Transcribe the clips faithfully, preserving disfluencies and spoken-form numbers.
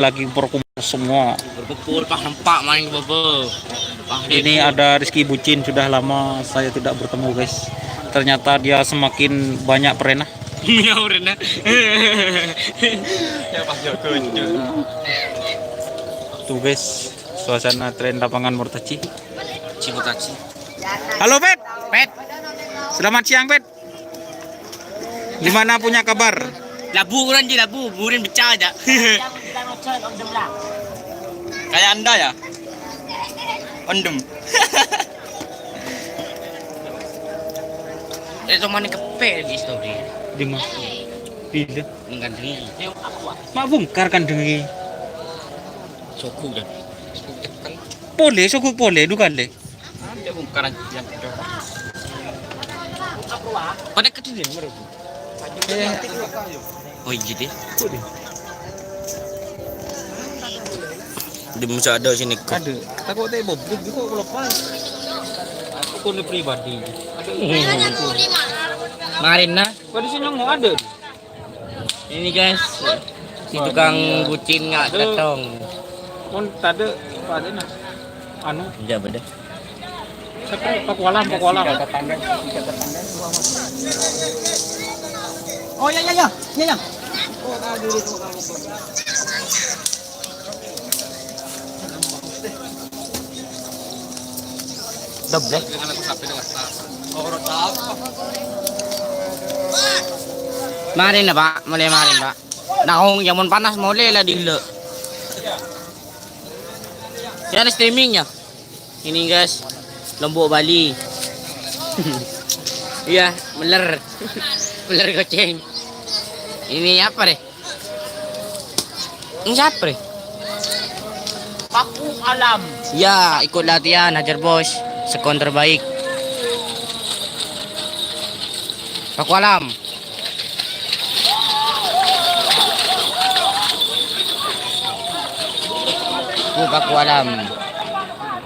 lagi berkumpul semua. Berkumpul, pas nempa' main ke bawah. Ini ada Rizky Bucin, sudah lama saya tidak bertemu, guys. Ternyata dia semakin banyak perenah. Iya, perenah. Ya, pas jago itu. Tuh, guys, suasana tren lapangan Murtaji. Cimurtaji. Halo, Pet. Pet. Selamat siang, Pet. Gimana punya kabar? Labu kurang ji, labu. Burin pecah aja. Kayak Anda ya? Ondem. Eh, tomane kepe di story. Di mana? Di mana? Ning kandheng. Mak bongkar kandheng iki. Sogok kan. Pole, sogok pole, dua kali. Pada kediri, menurut. Oh, iya deh. Di masa ada sini kok. Ada. Takut teh bobrok juga kalau pas. Aku ni pribadi. Marin nah. Pada sini mau ada. Ini, guys, si tukang bucin nggak datang. Pon tadi apa aja nah? Anu. Enggak beda. Paku alam, paku alam. Oh, ya, ya, ya. Ya, ya. Doblè. Marèna, Pak. Mulai marèna, Pak. Naong, jaman panas mulai lah dilo. Ya, ada streamingnya. Ini, guys. Lombok Bali. Iya, meler. Meler goceng. Ini apa deh? Ini siapa, Re? Paku Alam. Ya, ikut latihan, hajar bos. Skor terbaik. Paku Alam. Oh, Paku Alam.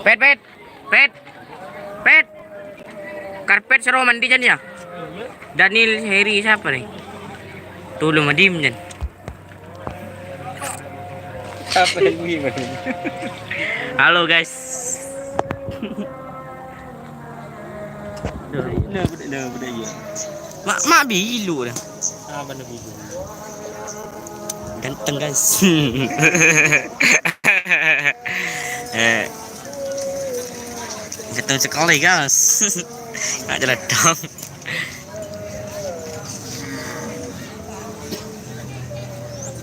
Pet, pet. Pet. Pet. Karpet soro mandi jan ya. Daniel Heri siapa nih? Tolong madim jan. Apa yang ini, Bang? Halo, guys. Nah, bener, nah, bener, iya. Mak, mak bilu dah. Apa nih bilu? Ganteng, guys. Eh, ganteng sekali, guys. Nggak jelas dong.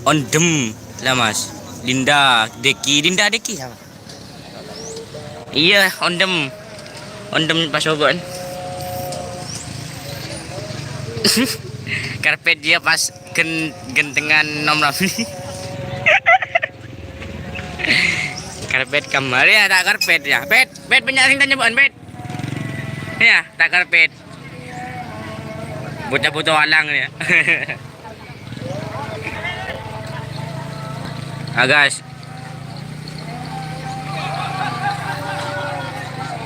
Ondem lah, Mas. Dinda, Deki, Dinda, Deki siapa? Iya, Ondem. Ondem pas sogoan. Karpet dia pas gen-, gentengan Nom Ramli. Karpet kamar ya, tak karpet ya. Pet, pet banyak sing tanya bukan, pet. Ya, tak karpet. Bocah-bocah walang ya. Ah, guys.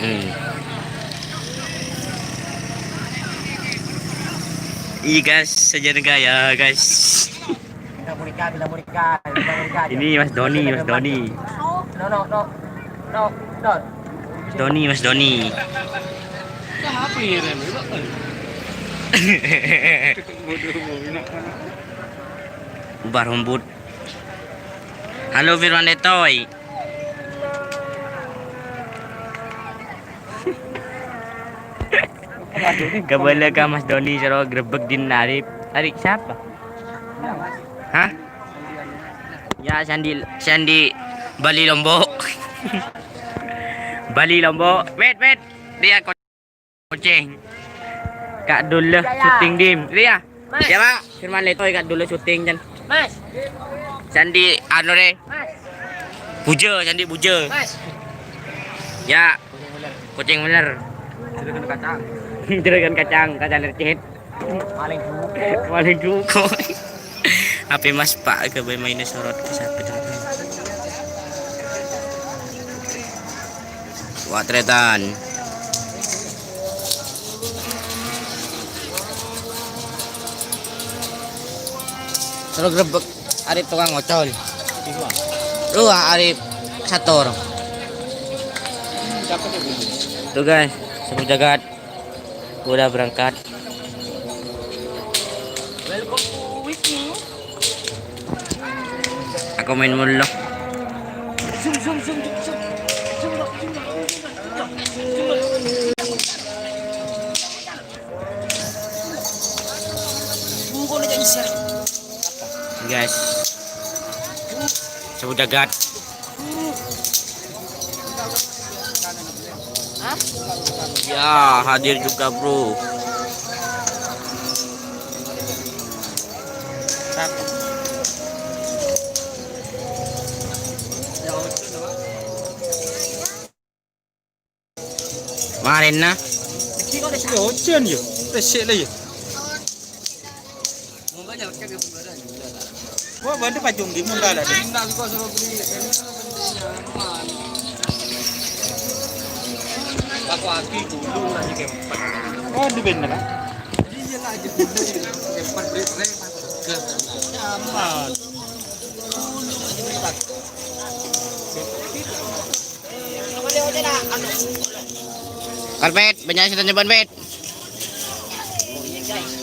Hmm. Iya, guys, saja gaya, guys. Ini Mas Doni, Mas Doni. No, no, no. No, no. Mas Doni, Mas Doni. Ubah rumput. Halo, Firman Letoy. Kabâlâ ka Mas Doni, soro grebek din Arif. Arif siapa? Hah? Ya, Sandi, Sandi Bali Lombok. Bali Lombok. Wet, wet. Dia ko-, koceng. Kak Dullah syuting, Dim. Dia. Ya, Pak. Firman Letoy, Kak Dullah syuting, Jan. Mas. Sandi, anu, re. Mas. Buja, Sandi Buja. Mas. Ya. Koceng bener. Juragan kacang. Juragan kacang, kacang lercet. Maling duko. Maling duko. Apa Mas Pak ke mainnya sorot ke satu dulu. Wah, tretan. Terus grebek ada tukang ngocol. Tuh, Arif Sator. Tuh, guys, Sapu Jagat udah berangkat. Aku main mulu. Guys, Sapu Jagat. Ya, hadir juga, bro. Marèna. Iki kok tes ojan ya? Resik lah ya. Wah, bantu pajung di mundala. Aku aki dulu lagi kempet. Oh, di bener, ah? Iya lah, aja dulu. Kempet beri preman. Nyaman. Karpet, banyak sih tanya ban, Pet.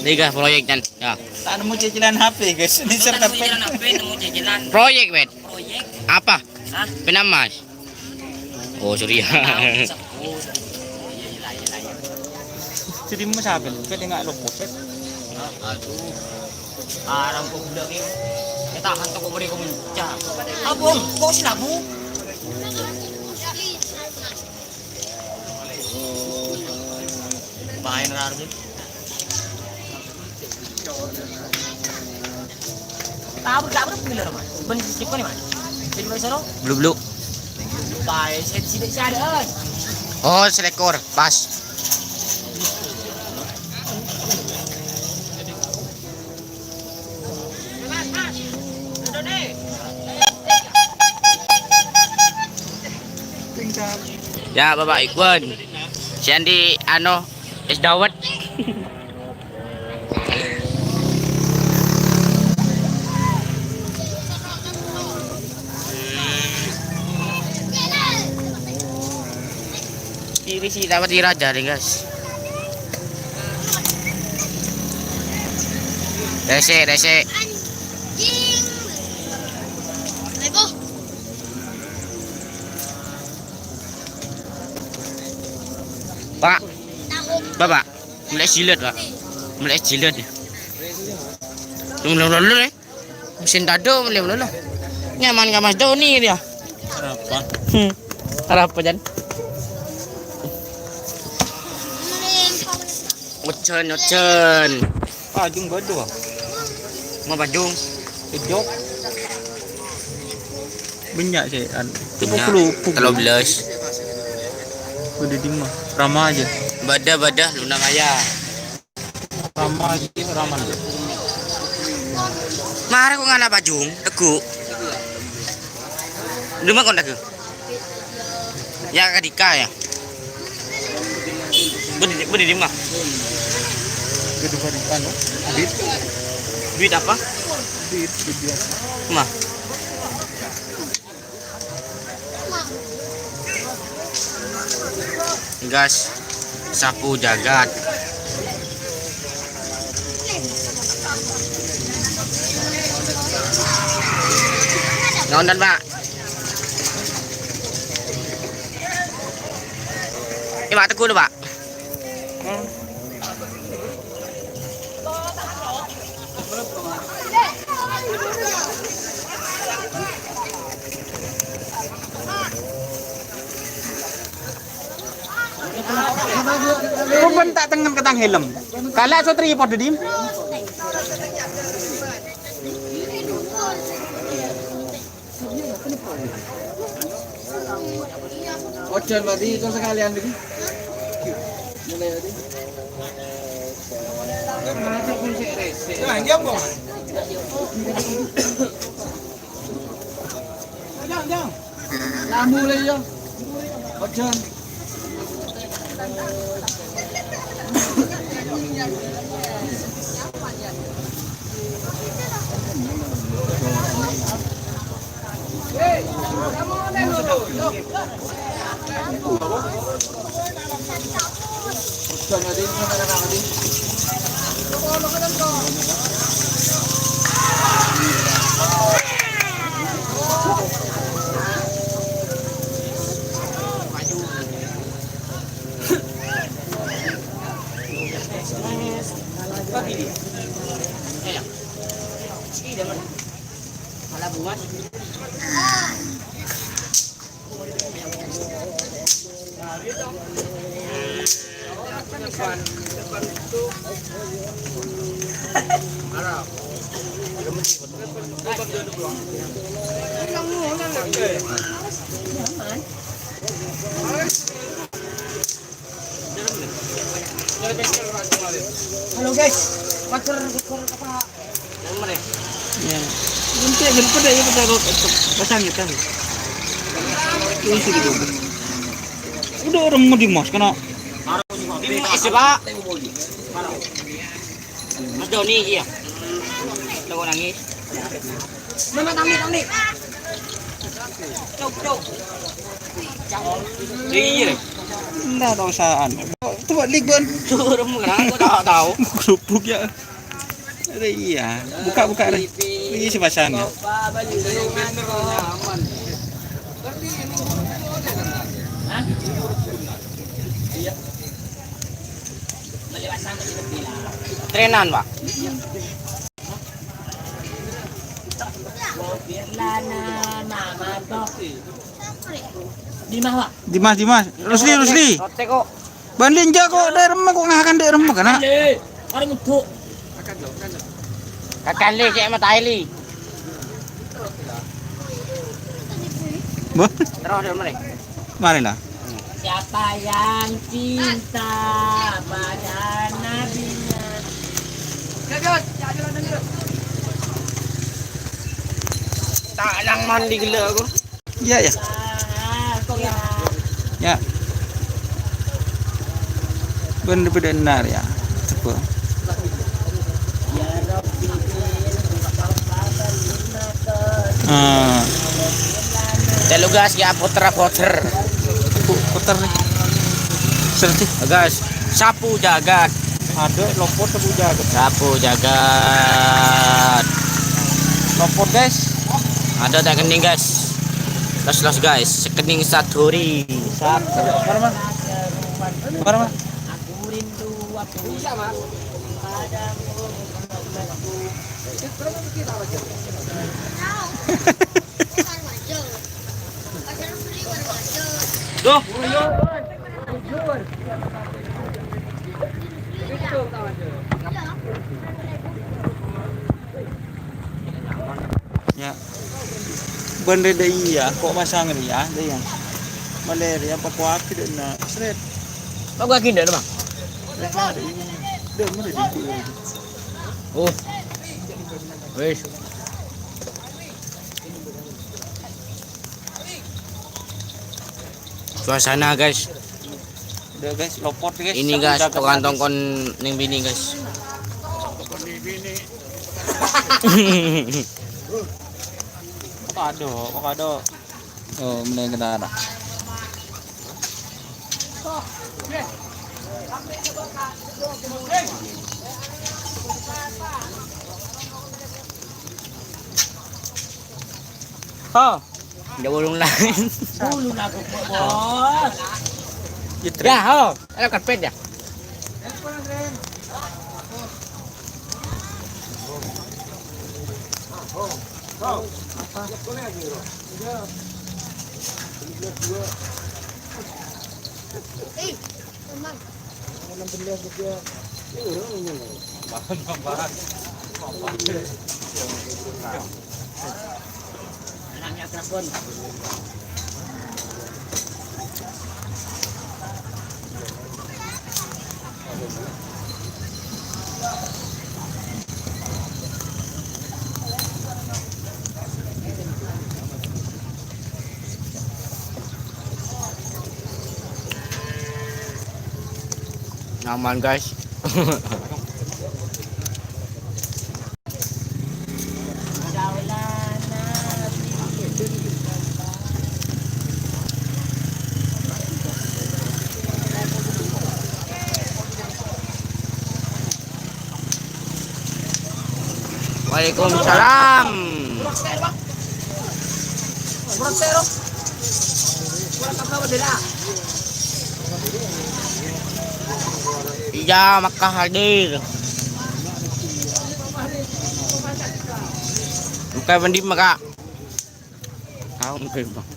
Tiga proyek, Chan. Ya. Tak nemu cicilan H P, guys. Ini serta Nemu cicilan P. Apa? Nemu cicilan Proyek, Pet. Proyek. Apa? Hah? Penamas. Oh, Surya. Tahu, sepuluh. Jadi, Mas, apa? Pet, enggak lupa, Pet. Aduh. Arang kok budak ini. Kita hantu kok beri komentar. Apa? Kok sih labu? Main rarbi. Tahu gak berapa gila, Mas? Ben, siapa nih, Mas? Jadi, Mas, Saro? Blue, blue. Baik, saya tidak sadar. Oh, selekor. Pas. Ya, Bapak Ikhwan. Siandi, ano, es dawet. Iri sih, dapat ira jari, guys. Resik, resik. Pak. Bapak. Mulai jilat, Pak. Mulai jilat. Tunggu dulu, eh. Mesin dado, mulai dulu. Nyaman ka Mas Doni dia. Apa? Hmm. Apa, Jan? Ojan, ojan. Pajung badu, ah. Mau pajung? Ejok. Banyak sih, an. Banyak. Puluh, puluh. Telung belas. Udah di mana? Rama aja. Bada, bada, Luna Maya. Rama aja, Rama. Mare kok ngana pajung, teguk. Di mana kok teguk? Ya, kadika ya. Budi, budi di mana? Kedua di anu, bit. Duit apa? Bit, bit biasa. Mah. Gas, sapu jagat. Nonton, Pak. Ini, Pak, teguh, Pak. Ruben tak tengen ketang helm. Kala so tripod, Dim. Ojan berarti itu sekalian lagi. Mulai tadi. Nah, dia, Bang. Jangan, jangan. Lah, mulai, ya. Ojan. Halo guys, mager, mager apa? Ya. Nanti, nanti pada ya, pada pasang ya kan. Ini sih gitu. Udah orang mau di mos kena. Di mos, Pak. Mas Doni, iya. Lo nangis. Mama, tami, tami. Cok, cok. Iya, deh. Enggak ada usahaan. Coba, coba, Lik, Bon. Turun, kenapa? Aku tak tahu. Kerupuk ya. Ada, iya. Buka, buka, Rik. Ini si pasannya. Trenan, Pak. Dimas, Dimas. Rusli, Rusli. Rote kok. Banding ja kok dâ' remma kok ngakan dâ' remma kana. Kakak le, cek mata Eli. Bo? Terus, terus, mari. Marilah. Siapa yang cinta pada nabinya? Tak nang mandi gila aku. Iya, ya. Ya. Bener-bener ya. Coba. Ah. Telu gas ya, puter-puter. Pu-, puter nih. Serti. Gas. Sapu jagat. Ada lopot sapu jagat. Sapu jagat. Lopot, guys. Ada tak kening, guys. Los, los, guys. Sekening saduri. Sapu. Mana, Mas? Mana, Mas? Duh. Ya. Bân rè dâ' iyâ, ko' masang rèya, dâ' iyâ. Malè rèya pakowabi dâ' enna', sret. Pakowabi dâ' enna', Bang? Rèya dâ' iyâ. Dâ' malè dâ' iyâ. Oh. Wis. Suasana, guys. Udah, guys, lopot, guys. Ini, guys, tukang tongkon neng bini, guys. Avocado, avocado. Oh, mending kita anak. Oh. Ndak bulung lain. Bulung aku, Bos. Gitu. Ya, ho. Ada karpet ya? Eh, Teman. Nyaman, guys. Waalaikumsalam. Iyâ, Makkah hadir. Bukan Bandi Makkah. Tahu mungkin, Bang.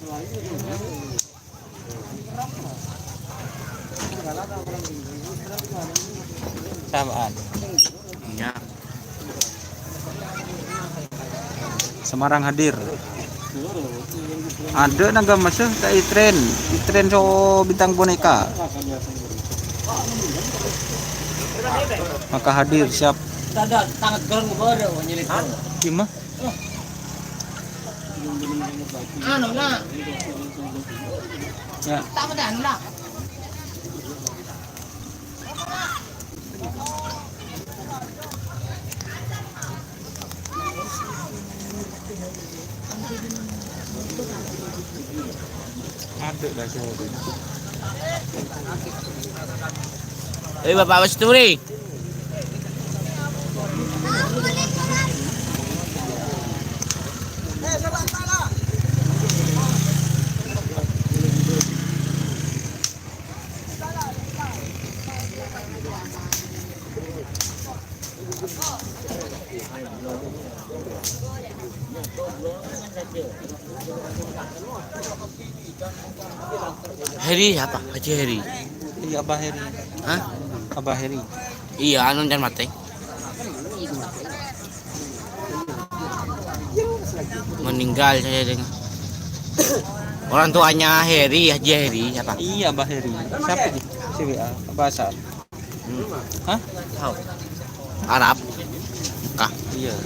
Samaan. Iyâ. Semarang hadir. Ada nangga masih ka Itren, Itren so bintang boneka. Maka hadir siap. Gimana? Anu, nah. Ya. Ada dah semua tu. Eh, Bapak Wasturi. Heri apa? Haji Heri. Iya, Abah Heri. Hah? Abah Heri. Iya, anu, can mate. Meninggal saya dengar. Orang tuanya Heri, Haji Heri, siapa? Iya, Abah Heri. Siapa sih? Si W A, Abah Hasan. Hmm. Hah? Tahu. Arab. Kah? Iya.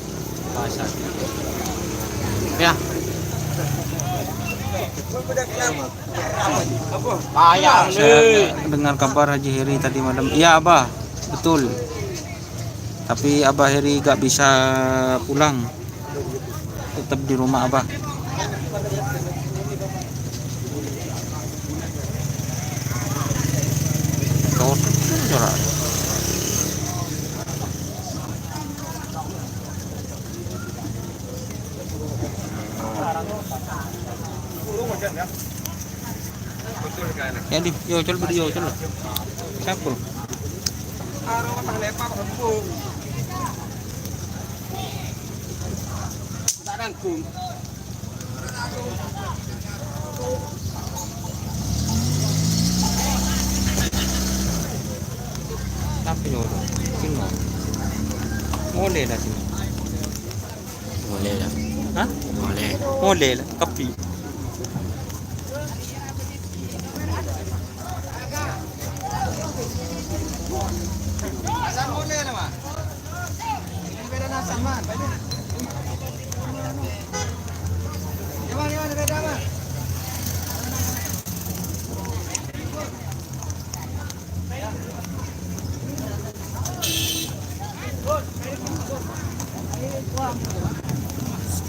Bahasa. Ya. Saya dengar kabar Haji Heri tadi malam. Iya, Abah. Betul. Tapi Abah Heri gak bisa pulang. Tetap di rumah Abah. Cocok, corak. Ya, di, yo, col, beri, yo, col. Siapa? Tapi nyoro, sino. Mole la sino. Mole la. Hah? Mole. Mole la, kapi.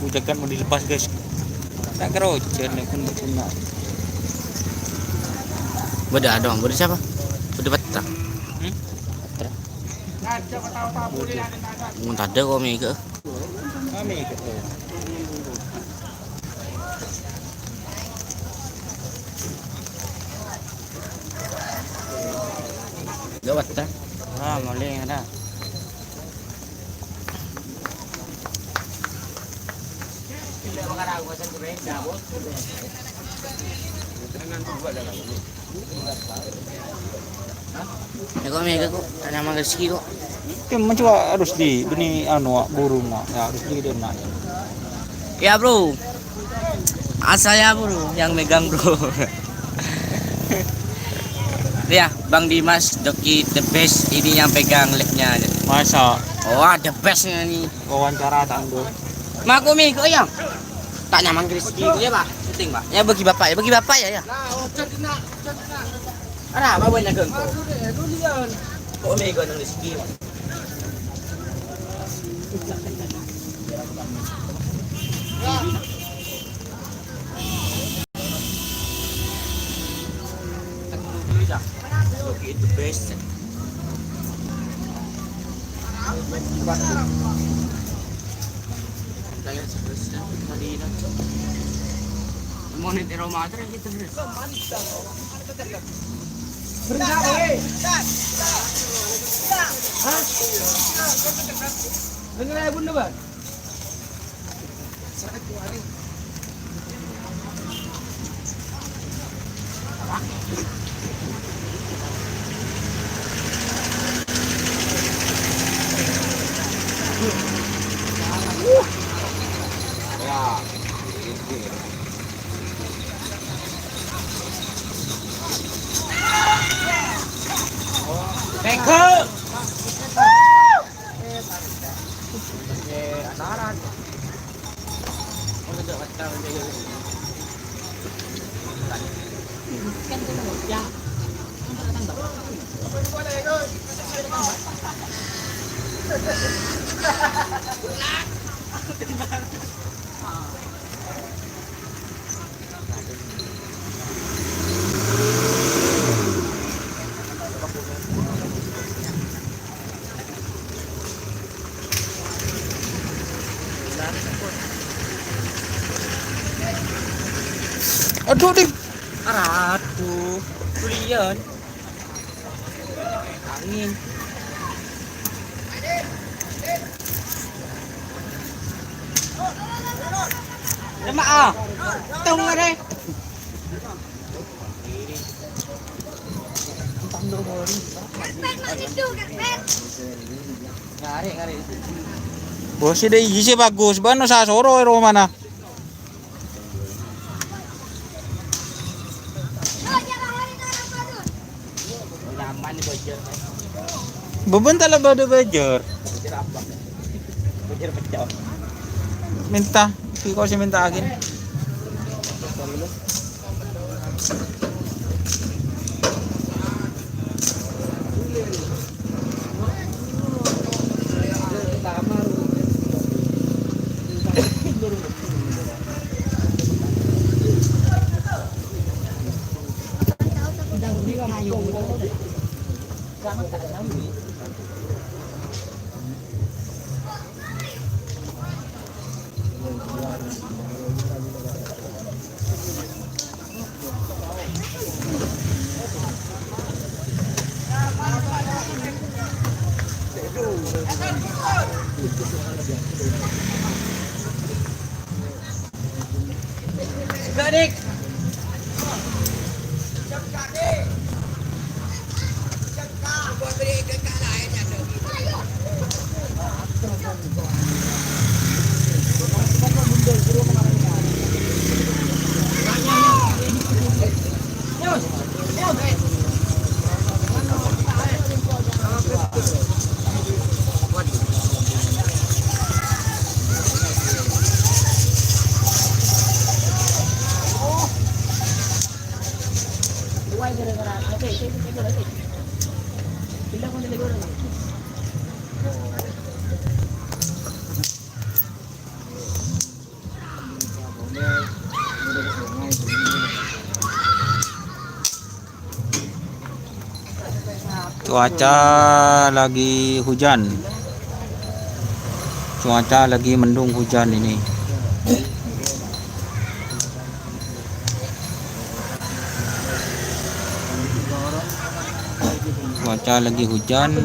Bujakan mau dilepas, guys. Tak kerocan, ya, pun, pun, pun. Bâdâ dong, bâdâ siapa? Bâdâ Petra. Hmm? Petra. Mun tadâ' kok mèghâ. Gawat, ta? Ah, maling ada. Ya, kok mèghâ, kok? Ta' nyaman rezeki, kok. Kan mencoba harus di, bini anu, burung, ya, harus di, dia nak. Ya, Bro. Asal ya, Bro, yang megang, Bro. Ya, Bang Dimas, Doki the best ini yang pegang live-nya. Masa? Wah, the best ini. Wawancara tanggung. Mako mi, kok ya? Ta' nyaman rezeki, ya, Pak. Penting, Pak. Ya, bagi Bapak, ya, bagi Bapak, ya, ya. Ara, apa banyak, Kang? Kok mi, kok nang rezeki, Pak? Doki the best. Aduh, Ding. Aduh, tulian. Angin. Lemak, ah. Tong, are. Bos, sè dâ' iyâ sè bagus, bân sasoro è romana. Bâbân ta' la bâdâ bâjâr. Mènta, kiko sè mènta'aghin. Cuaca lagi hujan. Cuaca lagi mendung hujan ini. Cuaca lagi hujan.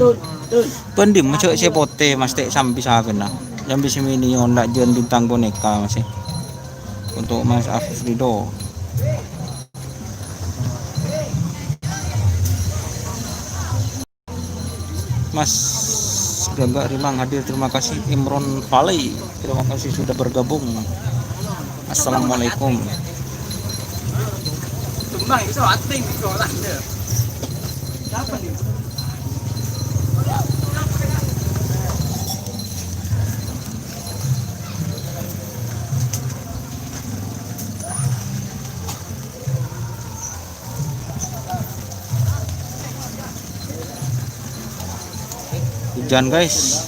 Bân dimma cè' sè potè, mastè sambi sapèna. Sambi sè minion, la jân bintang boneka masih. Untuk Mas Afrido. Mas Gagak Rimang hadir, terima kasih. Imron Falai, terima kasih sudah bergabung. Assalamualaikum. Hujan, guys.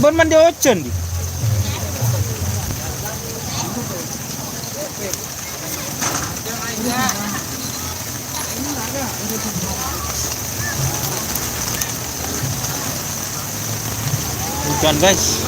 Bân mandhi ojhân, di. Hujan, guys.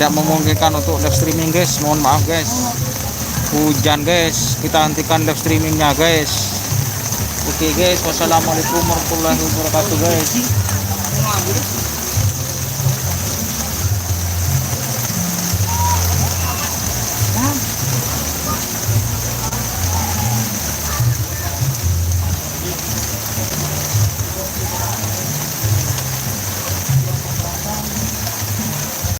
Tidak memungkinkan untuk live streaming, guys. Mohon maaf, guys. Hujan, guys. Kita hentikan live streamingnya, guys. Oke, guys. Wassalamualaikum warahmatullahi wabarakatuh, guys.